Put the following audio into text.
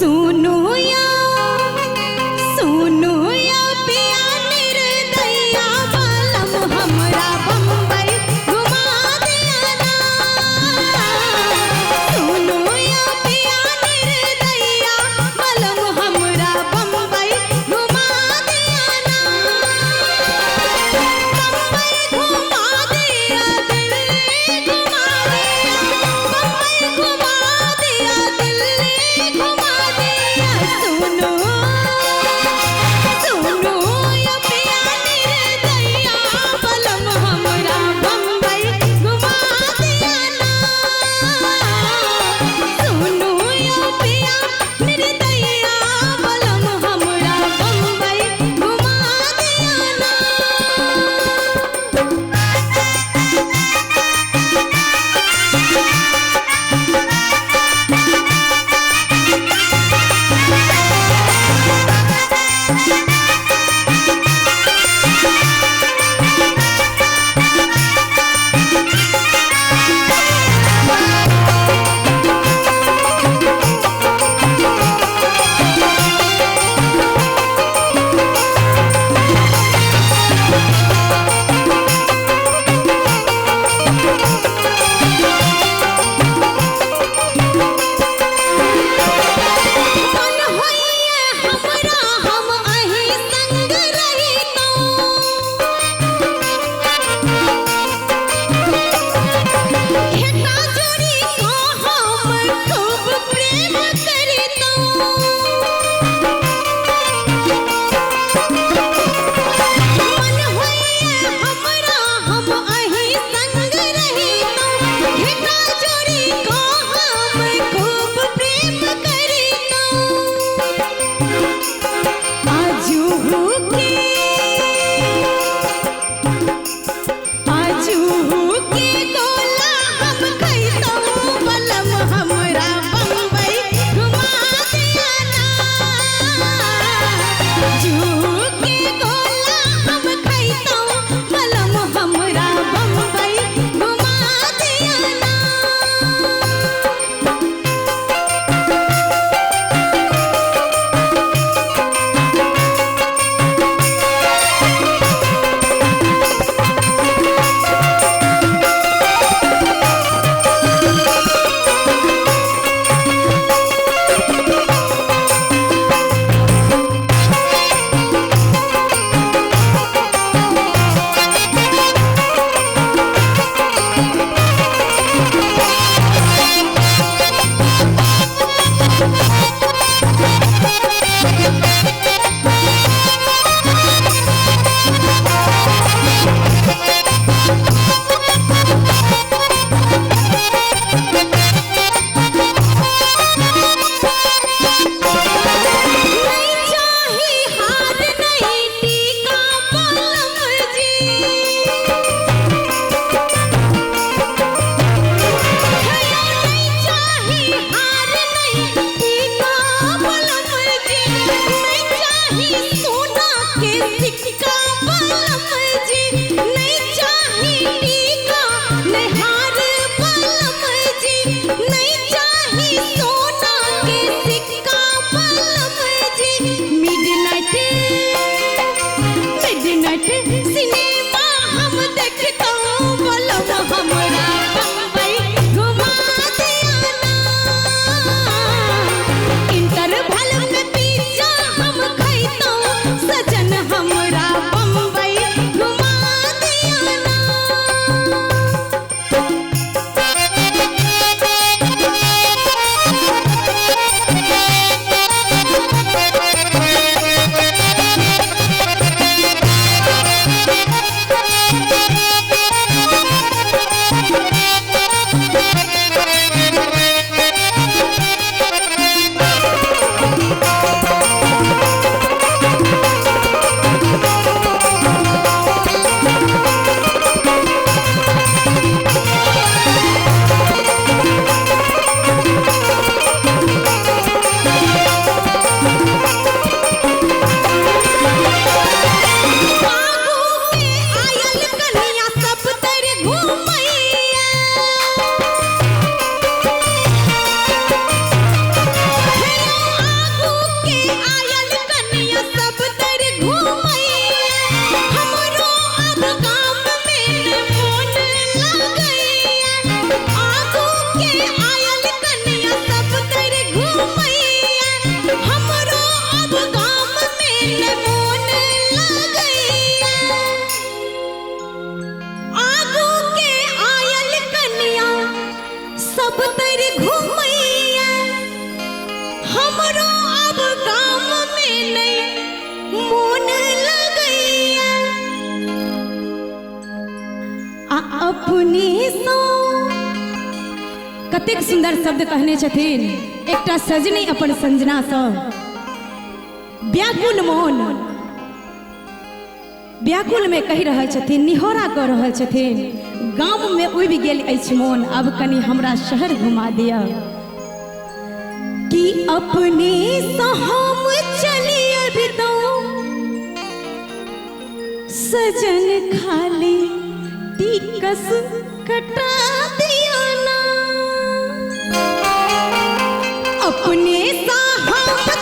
सुनु या, सुनु या पिया निर्दया बालम हमरा बम्बई घुमा दिया ना। सुनु या पिया निर्दया बालम हमरा बम्बई घुमा दिया ना। बम्बई घुमा दिया, दिल्ली घुमा दिया, बम्बई घुमा दिया, दिल्ली घुमा दिया। हमरो अब गाम में नहीं मोन लगैया। आ अपने सो कतेक सुंदर शब्द कहने छथिन एकटा सजनी अपन संजना सँ। व्याकुल मोन व्याकुल में कहि रहल छथिन, निहोरा कऽ रहल छथिन, गाम में उबि गेल अछि मोन, अब कनि हमरा शहर घुमा दिअ। कि अपने सँ हम चली अबितहुँ सजन, खाली टिकस कटा दिअ ना। अपने सँ हम